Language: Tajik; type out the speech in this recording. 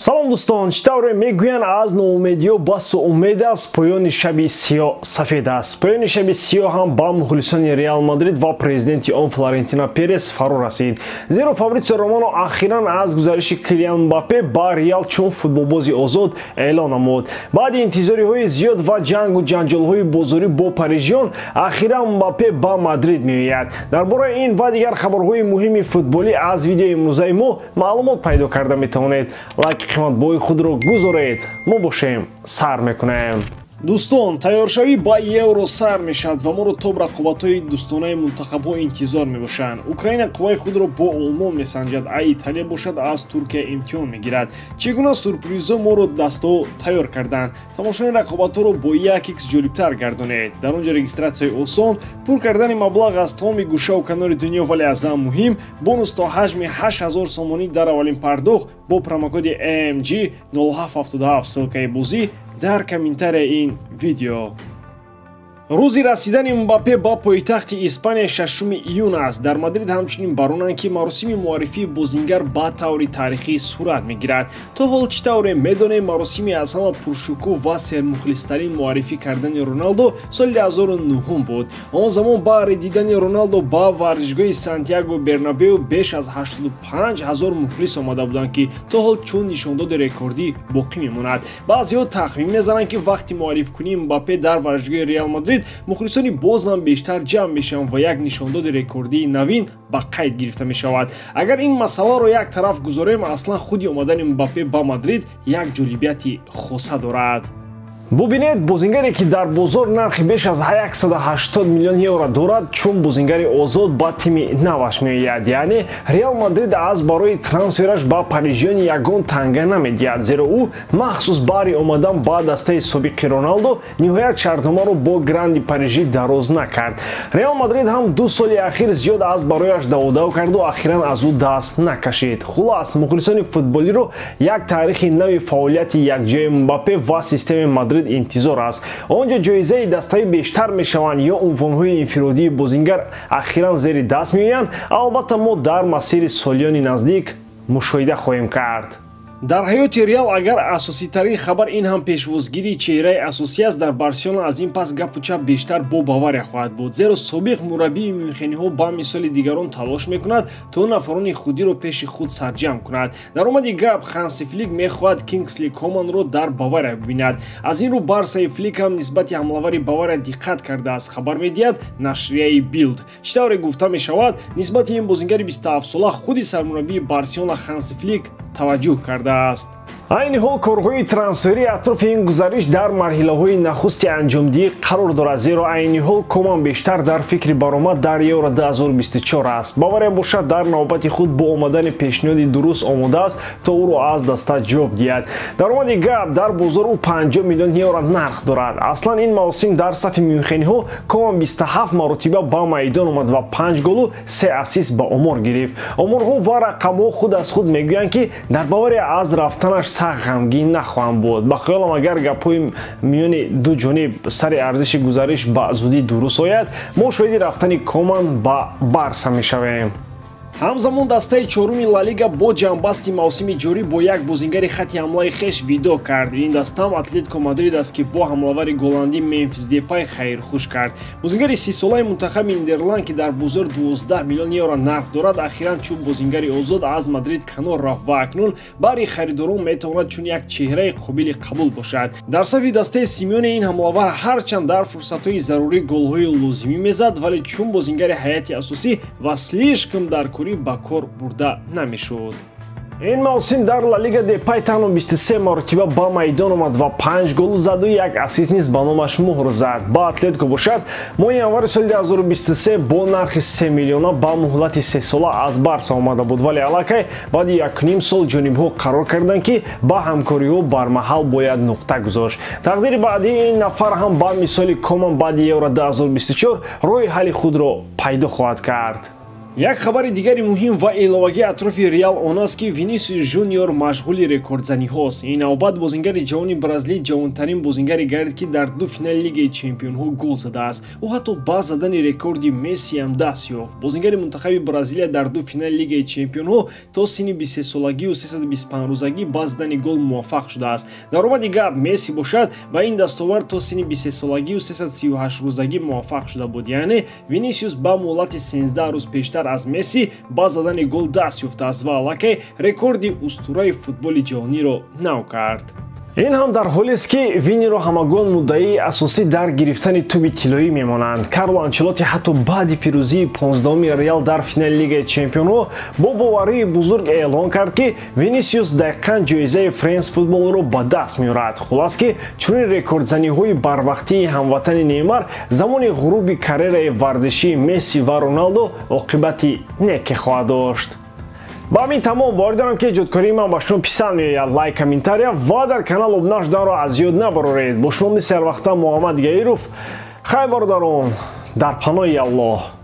Салом дӯстон, чӣ тавре мегӯянд, аз ноумедиё басу умед аст, поёни шаби сиёҳ сафед аст. Поёни шаби сиёҳ ҳам ба мухлисони Реал Мадрид ва президенти он Флорентино Перес фаро расид. Зеро Фабритсио Романо ахиран аз гузариши Килиан Мбаппе ба Реал чун футболбози озод эълон намуд. Баъди интизориҳои зиёд ва ҷангу ҷанҷолҳои бозорӣ бо парижиён, ахиран Мбаппе ба Мадрид меояд. Дар бораи ин ва дигар хабарҳои муҳими футболӣ аз видеои имрӯзаи мо маълумот пайдо карда метавонед. Лайк қиматбои худро гузоред. Мо бошем, сар мекунем. Дӯстон, тайёршавӣ ба Евро сар мешавад ва моро то рақобатҳои дӯстонаи мунтахабҳо интизор мебошанд. Украина қувваи худро бо Олмон месанҷад, а Италия бошад аз Туркия имтиҳон мегирад. Чӣ гуна сюрпризҳо моро дастҳо тайёр карданд? Тамошои рақобатҳоро бо 1x ҷолибтар гардонед. Дар он ҷо регистратсияи осон, пур кардани маблағ аз тамоми гӯшаву канори дунё, вале аз ҳам муҳим бонус то ҳаҷми 8000 сомонӣ дар аввалин пардохт бо промокоди AMG 0777. Ссылкаи бозӣ дар комментарияи ин видео. Рӯзи расидани Мбаппе ба пойтахти Испания 6 июн аст. Дар Мадрид ҳамчунин баронанд, ки маросими муаррифии бозингар ба таври таърихӣ сурат мегирад. То ҳол чӣ тавре медонем, маросими аз ҳама пуршукӯҳ ва сермухлистарин муаррифӣ кардани Роналдо соли 2009 буд. Он замон баҳри дидани Роналдо ба варзишгоҳи Сантьяго Бернабеу беш аз 85 ҳазор мухлис омада буданд, ки то ҳол чун нишондоди рекордӣ боқӣ мемонад. Баъзеҳо тахмин мезананд, ки вақти муаррифкунии Мбаппе дар варзишгоҳи Реал Мадрид мухлисони бозам бештар ҷамъ мешаванд ва як нишондоди рекордии навин ба қайд гирифта мешавад. Агар ин масъаларо як тараф гузорем, аслан худи омадани Мбаппе ба Мадрид як ҷолибияти хоса дорад. Бубинед, бозингаре ки дар бозор нархи беш аз 180 миллион евро дорад, чун бозингари озод ба тими наваш меояд. Яъне Реал Мадрид аз барои трансфераш ба парижиён ягон танга намедиҳад, зеро ӯ махсус баҳри омадан ба дастаи собиқи Роналдо ниҳоят шартномаро бо гранди Парижӣ дароз накард. Реал Мадрид ҳам 2 соли ахир зиёд аз барояш даводав карду ахиран аз ӯ даст накашид. Хулас, мухлисони футболиро як таърихи нави фаъолияти якҷояи Мбаппе ва системаи Мадрид интизор аст. Он ҷо ҷоизаи дастаӣ бештар мешаванд ё унвонҳои инфиродии бозингар ахиран зери даст меоянд, албатта мо дар масири солиёни наздик мушоҳида хоҳем кард. Дар ҳаёти Реал агар асоситарин хабар ин ҳам пешвозгирии чеҳраи асосӣ аст, дар Барселона аз ин пас гапу чап бештар бо Бавария хоҳад буд, зеро собиқ мураббии мюнхениҳо ба мисоли дигарон талош мекунад то нафарони худиро пеши худ сарҷамъ кунад. Дар омади гап, Ханси Флик мехоҳад Кингсли Команро дар Бавария бибинад. Аз ин рӯ Барсаи Флик ҳам нисбати ҳамлавари Бавария диққат кардааст, хабар медиҳад нашрияи Билд. Чӣ тавре гуфта мешавад, нисбати ин бозингари 27сола худи сармураббии Барселона Ханси Флик таваҷҷӯҳ кардааст. Айни ҳол корҳои трансферӣ атрофи ин гузариш дар марҳилаҳои нахусти анҷомдиҳӣ қарор дорад, зеро айни ҳол Коман бештар дар фикри баромад дар Евро 2024 аст. Бавария бошад дар навбати худ бо омадани пешниҳоди дуруст омода аст то ӯро аз даста ҷавоб диҳад. Дар омади гап, дар бозор ӯ 50 миллион евро нарх дорад. Аслан ин мавсим дар сафи мюнхениҳо Коман 27 маротиба ба майдон омад ва 5 голу 3 ассист ба омор гирифт. Оморҳо ва рақамҳо худ аз худ мегӯянд, ки дар Бавария аз рафтанаш сахт ғамгин нахоҳам буд. Ба хаёлам, агар гапҳои миёни ду ҷониб сари арзиши гузариш ба зудӣ дуруст ояд, мо шоҳиди рафтани Коман ба Барса мешавем. Ҳамзамон дастаи чоруми Ла Лига бо ҷамъбасти мавсими ҷорӣ бо як бозингари хати ҳамлаи хеш видо кард. Ин дастаам Атлетико Мадрид аст, ки бо ҳамлавари голландӣ Мемфис Депай хайрхуш кард. Бозингари 30-солаи мунтахаби Нидерланд, ки дар бозор 12 миллион евро нарх дорад, ахиран чун бозингари озод аз Мадрид канор рафт ва акнун баҳри харидорон метавонад чун як чеҳраи қобили қабул бошад. Дар сафи дастаи Симеоне ин ҳамлавар ҳарчанд дар фурсатҳои зарурӣ голҳои лозимӣ мезад, вале чун бозингари ҳайати асосӣ ва слишком дар корӣ ба кор бурда намешуд. Ин мавсим дар Ла Лига Депай танҳо 23 маротиба ба майдон омад ва 5 гол заду як ассист низ ба номаш муҳр зад. Ба Атлетико бошад, моҳи январи соли 2023 бо нархи 3 миллиона ба муҳлати 3сола аз Барса омада буд, вале аллакай баъди 1,5 сол ҷонибҳо қарор карданд, ки ба ҳамкориҳо бармаҳал бояд нуқта гузошт. Тақдири баъдии ин нафар ҳам ба мисоли Коман баъди Евро 2024 роҳи ҳалли худро пайдо хоҳад кард. Як хабари дигари муҳим ва иловагӣ атрофи Реал он аст, ки Винисиус Жуниор машғули рекордзаниҳост. Ин навбат бозингари ҷавони бразилӣ ҷавонтарин бозингаре гардид, ки дар ду финали Лигаи чемпионҳо гол задааст. Ӯ ҳатто ба задани рекорди Мессиам даст ёфт. Бозингари мунтахаби Бразилия дар ду финали Лигаи чемпионҳо то синни 23-солагию 325 рӯзагӣ ба задани гол муваффақ шудааст. Дар омади гап, Месси бошад, ба ин дастовард то синни 23-солагию 338 рӯзагӣ муваффақ шуда буд. Яъне Винисиус ба муҳлати 13 рӯз пештар аз Месси ба задани гол даст ёфтааст ва аллакай рекорди устураи футболи ҷаҳониро нав кард. Ин ҳам дар ҳолест, ки Виниро ҳамагон муддаии асосӣ дар гирифтани тӯби тиллоӣ мемонанд. Карло Анчелоти ҳатто баъди пирӯзии 15-уми Реал дар финали Лигаи чемпионҳо бо боварии бузург эълон кард, ки Винисиус дақиқан ҷоизаи Френс футболро ба даст меорад. Хулас, ки чунин рекордзаниҳои барвақтии ҳамватани Неймар замони ғуруби карьераи варзишии Месси ва Роналдо оқибати неке хоҳад дошт. Ба ҳамин тамом. Боварӣ дорам, ки эҷодкории ман ба шумо писанд меояд. Лайк, комментария ва дар канал обуна шуданро аз ёд набароред. Бо шумо мисли ҳарвақта Муҳаммад Гаиров. Хайр, бародарон, дар паноҳи Аллоҳ.